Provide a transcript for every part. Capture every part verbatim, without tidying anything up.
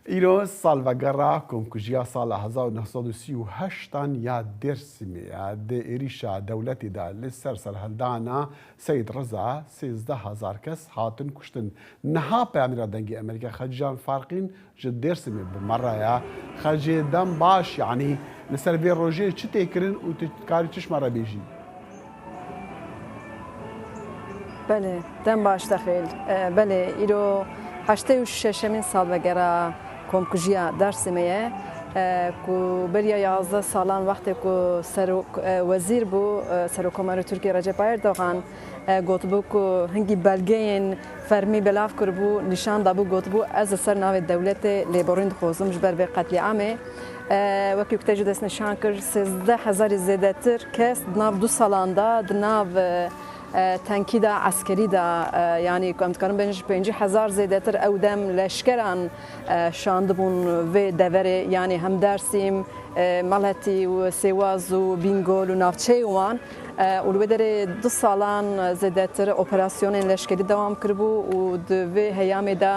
Îro salvegera komkujiya sala hezar û neh sed û sî û heştan ya Dêrsimê ye. Di êrîşa dewletê de li ser serhildana Seyîd Riza sêzdeh hezar kes hatin kuştin. Niha peyamnêra Dengê Amerîka Xecî Can Farqîn ji Dêrsimê bi me re ye. Xecê, dem baş, yanî li ser vê rojê çi tê kirin û tu dikarî çi ji me re bêjî? Belê, dem baş Dexîl. E, belê, îro heştê û şeşemîn salvegera komkujiya Dêrsimê ye, e, ku beriya yazdeh salan wextê ku serok, e, wezîr bû, e, Serokkomarê Tirkiyê Recep Erdogan, e, gotibû ku hingî belgeyên fermî belav kiribû, nîşan dabû, gotibû, ez li ser navê dewletê lêborîn dixwazim ji ber vê qetlîamê. E, wekî ku te jî destnîşan kir, sêzdeh hezarî zêdetir kes di nav du salan de, di nav, e, e, tenkîda eskerî de, e, yanî ku em dikarin bêjin ji pêncî hezar zêdetir ew dem leşkeran, e, şandibûn vê deverê, yanî hem Dersîm, e, Meletî û Sêwaz û Bîngol û navçeyên wan. E, û li wê derê du salan zêdetir operasyonên leşkerî dewam kiribû û di vê heyamê de,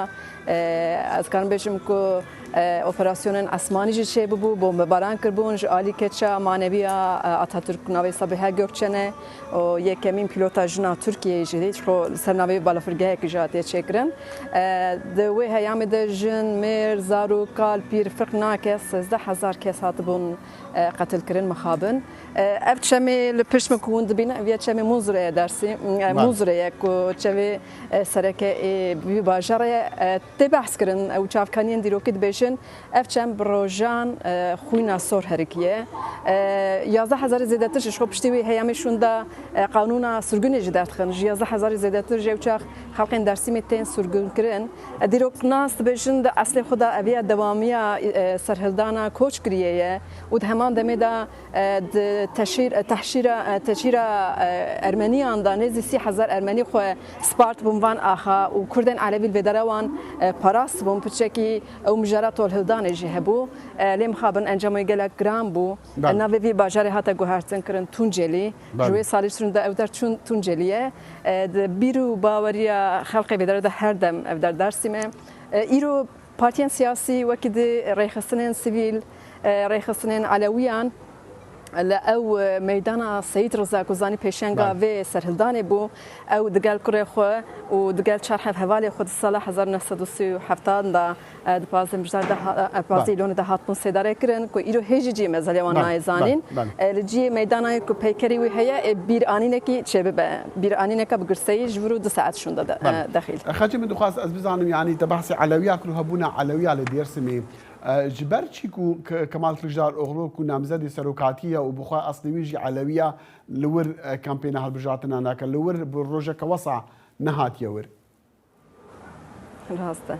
e, ez karim bêjim ku, e, operasyonên esmanî jî çêbûbû, bombebaran kiribûn, ji alî keça maneviya, e, Atatürk navê Sabiha Gökçen e, û yekemîn pîlota jina Tirkiyeyê jî, ji xwe li ser navê balafirgehekî jî hatiye çêkirin. E, di wê heyamê de jin, mêr, zarok, kal, pîr, firq nake, sêzdeh hezar kes hatibûn, e, qetilkirin, mixabin. E, ev çemê li pişt min ku hûn dibînin, ev ya çemê Munzurê ye, Dersîm, e, Belê. Munzurê ye ku çemê, e, sereke ê vî bajarê ye. E, tê behs kirin, ew çavkaniyên dîrokî dibêjin, ev çem bi rojan, e, xwîna sor herikiye. E, yazdeh hezarî zêdetir ji xwe piştî wî heyamê şûnda, e, qanûna sirgûnê jî derdixin. Ji yazdeh hezarî zêdetir ji ew çax xelkên Dersîmê tên sirgûnkirin. E, dîroknas dibêjin di eslê xwe de ev ya dewamiya, e, serhildana koçkiriyê ye û di heman demê de, e, di teşîr-, e, tehşîra, e, teçîra, e, Ermeniyan de nêzî sî hezar Ermenî xwe spart bûn van axa û Kurdên Elewî li vê dera wan, e, parast bûn. Piçekî ew mijara tolhildanê jî hebû. E, lê mixabin encamê gelek giran bû. Belê. E, navê vî bajarê hate guhertin kirin Tuncelî. Belê. Ji wê salî şûnda ew der çûn Tuncelî ye. E, di bîr û baweriya xelkê vê dera de her dem ev der Dersîm e. E, îro partiyên siyasî wekî di rêxistinên sivîl, e, rêxistinên Elewiyan, li ew, e, meydana Seyîd Riza ku zanî pêşenga Belê. vê serhildanê bû, ew digel kurê xwe û digel çar hevhevalê xwe di sala hezar neh sed û sî û heftan de, e, di pazdeh Mijdar de ha-, e, pazdeh Belê. Îlonê de hatibûn sêdare kirin, ku îro hê jî cihê mezeliya wan Belê, nayê zanîn. belê, belê. E, li cihê meydanayê ku peykerî wî heye, ê bîranînekî çêbibe. Bîranîneke bi girseyî ji vir û du saet şûnda de, Belê. e, dexîl. E, Xecê, min dixwest ez bizanim, yanî te behsê Elewiya kir û hebûna Elewiya li Dêrsimê. E, ji ber çi ku Ke-, Kemal Kiliçdaroglu ku namzedê serokatî ye û bi xwe eslê wî jî Elewiya, li wir, e, kampêna hilbijartina nake, li wir bi rojeke wesa nehatiye wir? Rast e.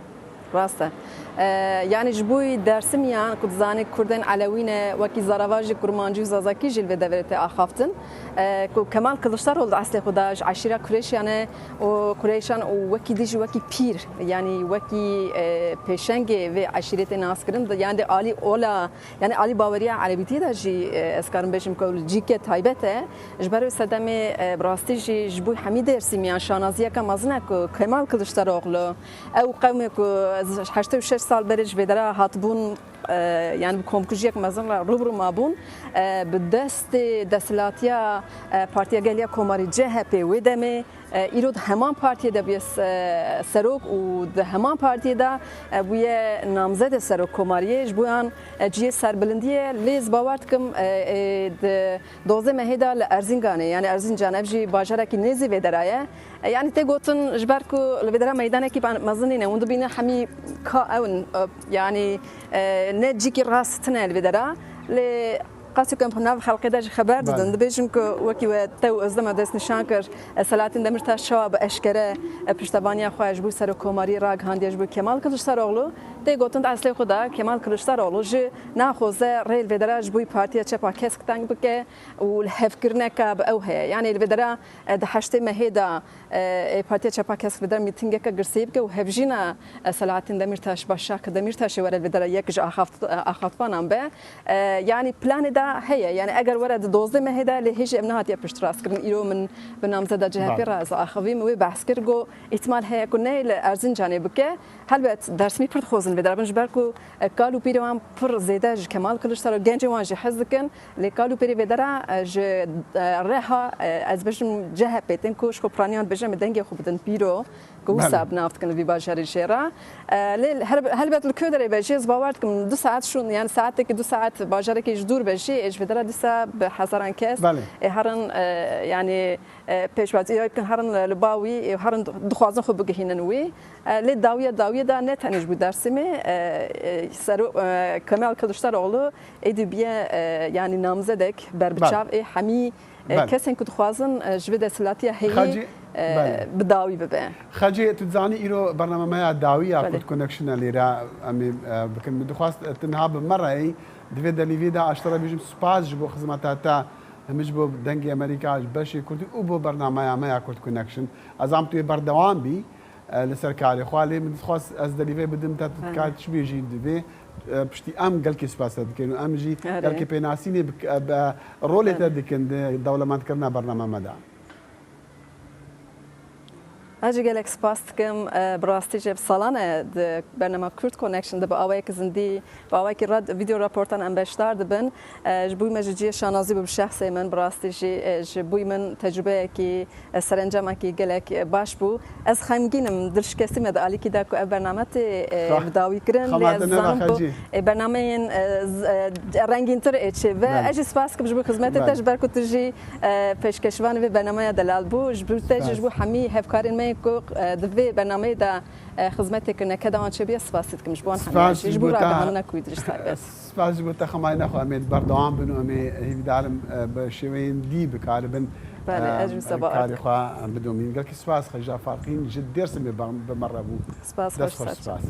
Rast e. E, yanî ji bo Dersimiyan ku dizanî Kurdên Elewî ne, wekî Zaravajî, Kurmancî û Zazakî jî li vê deverê tê axaftin. E, ku Kemal Kiliçdaroglu di eslê xwe de ji eşîra Kurêşiyan e û Kurêşan û wekî dî jî wekî pîr, yanî wekî, e, pêşengê vê eşîrê tê naskirin, yanî alî ola, yanî alî baweriya Elewîtiyê de jî, e, ez karim bêjim ku cîke taybet e. Ji ber wê sedemê, e, bi rastî jî ji bo hemî Dêrsimiyan şanaziyeke mezin e ku Kemal Kiliçdaroglu, ew qewmê ku ez heştê û şeş sal berê ji vê dera hatibûn, e, yanî bi komkujiyek mezin re rû bi rû mabûn, e, bi destê desthilatiya, e, Partiya Geliya Komarî, C H P, wê demê, e, îro di heman partiyê de bûye se-, serok û di heman partiyê de, e, bûye namzedê serokkomariyê. Ji bo yan, e, cihê serbilindî ye, lê ez bawer dikim, e, e, di dozdeh mehê de li Erzinganê, yanî Erzincan, ev jî bajarekî nêzî vê dera ye. E, yanî tê gotin, ji ber ku li vê dera meydanekî ban-, mezin nîne, hûn dibînin hemî ka ew in, e, yanî, e, ne cîkî rast tune li vê dera. Lê qasî ku em nav xelkê de ji xeber didin, Belê. dibêjin ku wekî we te û Ozdema destnîşan kir, e, Selahattin Demirtaş çawa bi eşkere, e, piştevaniya xwe ji bo serokkomariyê ragihandiye ji bo Kemal Kiliçdaroglu, tê gotin di eslê xwe de Kemal Kiliçdaroglu jî naxwaze rê li vê dera ji bo Partiya Çepa Kesk teng bike û lihevkirineke bi ew heye. Yanî li vê dera, e, di heştê mehê de, e, e, Partiya Çepa Kesk vê dera mîtingeke girseyî bike û hevjîna, e, Selahattin Demirtaş, Başak Demirtaşê were li vê dera yek ji axaft-, e, axaftvanan be. E, yanî planê de Heye, yani eger were di dozdeh mehê de, lê hêjî ev nehatiye piştrast kirin. Îro min bi namzeda C H P Belê. re ez axivîm, wê behs kir, got, îhtimal heye ku neyê li Erzincanê bike. Helbet Dersimî pir dixwazin vê dera bin, ji ber ku, e, kal û pîrê wan pir zêde ji Kemal Kiliçdaroglu, gencên wan jî hez dikin. Lê kal û pîrê vê dera, e, ji, e, reha, e, ez bêjim C H P tên ku ji xwe piraniyan dibêje, em ê dengê xwe bidin pîro, ku wisa Belê. bi nav dikin li vî bajarê jê re. E, lê her-, helbet li ku derê be jî ez bawer dikim du saet şûn, yani saetekî du saet bajarekî ji dûr be jî, ê ji vê dera dîsa bi hezaran kes Belê. ê herin, e, yani, e, pêşwazî ya bikin, herin li, li ba wî, ê herin dixwazin xwe bigihînin wî. E, lê dawiya dawiyê de ne tenê ji bo Dersimê, e, e, sero-, e, Kemal Kiliçdaroglu êdî biye, e, yani namzedek berbiçav Belê. ê hemî, e, Belê. kesên ku dixwazin, e, ji vê desthilatiya heyî, Xecî, e, Belê. bi dawî bibe. Xecî, tu dizanî îro bername me ya dawî ya Belê. Kurd Connection e lêre em ê, e, bikin. Min dixwast, e, tu niha bi me re yî. Di vê delîvê de ez ji te re bêjim spas ji bo xizmeta te, hem ji bo Dengê Amerîka, ji beşê Kurdî û bo bernameya me ya Kurd Connection. Ez am tu yê berdewam bî, e, li ser karê xwe, lê min dixwast ez delîvê bidim te, tu Belê. dikar çi bêjî di vê, e, piştî em gelkî spas te dikin û em jî Erê. gelkî pênasînê bi, e, bi rolê te Belê. dikin di dewlemendkirina bername me de. Ez jî gelek spas dikim. E, bi rastî jî ev salan e di bernama Kurd Connection de bi awayekî zindî, bi awayekî rad-, video raportan em beşdar dibin. E, ji bo me ji cihê şanazî bû bi şexsê min, bi rastî jî, e, ji bo min tecrubeyekî, e, serencamekî gelek, e, baş bû. Ez xemgîn im, dilşikestî me di alîkî de ku ev bername tê, e, Xwe-, bi dawî kirin, lê xema ez te neda dizanim ku, xecî. e, bernameyên, e, z-, e, rengîntir ê çêbe. Belê. Ez jî spas dikim ji bo xizmetê te, Belê. ji ber ku tu jî, e, pêşkeşvanê vê bernameya delal bû. Ji bo te jî, Spas. ji bo hemî hevkarên me yên ku, e, di vê bernameyê de, e, xizmetê kirine, keda wan çêbûye, spasî dikim ji bo wan hemî Spas jî. Ji ji bo bo te. ragihandina ku wî dirîj taybet. Spas ji bo te, xema nedaxwe, em ê berdewam bin û em ê hêvîdar im, e, bi şêweyên dî bikaribin, Belê, e, ez jî wisa bawer karê dikim. xwe bidomîn. Gelkî spas, Xecî Farqîn ji Dêrsimê bi me re bû. Spas, Dest xweş, xweş, sağ ol. spas.